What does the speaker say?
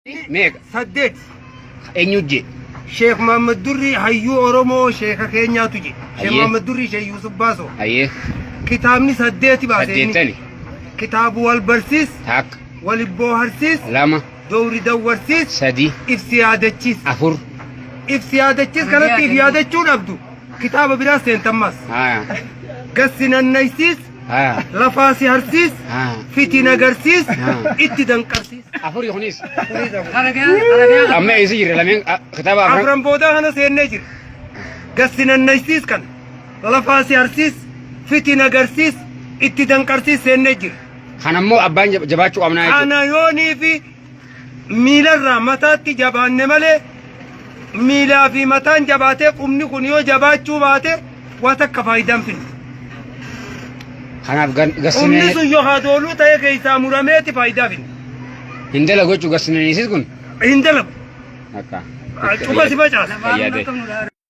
Meeqa? 8. Eenyu jee? Sheekh Muhammad Durrii hayyuu Oromoo sheeka keenyaatu je. Sheekh Hayyee. Muhammad Durrii Sheekh Yuusuf Baasoo. Hayyee. Kitaabni saddeeti baase inni. Saddeettani. Kitaabu wal barsiis, Takka. wal booharsiis, 2. dowri dawwarsiis, 3. ibsi yaadachiis. 4. Ibsi yaadachiis kanatti if yaadachuu dhabdu. Kitaaba biraa seentammas. Haa. Gassi nannaysiis, Haa. lafaa si harsiis, Haa. fitiin agarsiis, Haa. itti danqarsiis. Afuri kunis. Amma eessa jirra lameen kitaaba afran. Afran boodaa kana seennee jira. Gassi nannaysiis kana lafaa si harsiis, fitiin agarsiis, itti danqarsiis seennee jira. Kan ammoo abbaan jabaachuu qabnaa jechuudha. Kana yoonii fi miilarraa mataatti jabaanne malee miilaa fi mataan jabaatee qubni kun yoo jabaachuu baate waa takka faayidaan finne. Kanaaf Qubni gassinee sun yoo hadooluu ta'e keessaa murameeti faayidaa finne. hin dalagu jechuudha gassinaniisis kun. Hin dalagu. Akka. Cufa si facaasa. Fayyaa ta'e.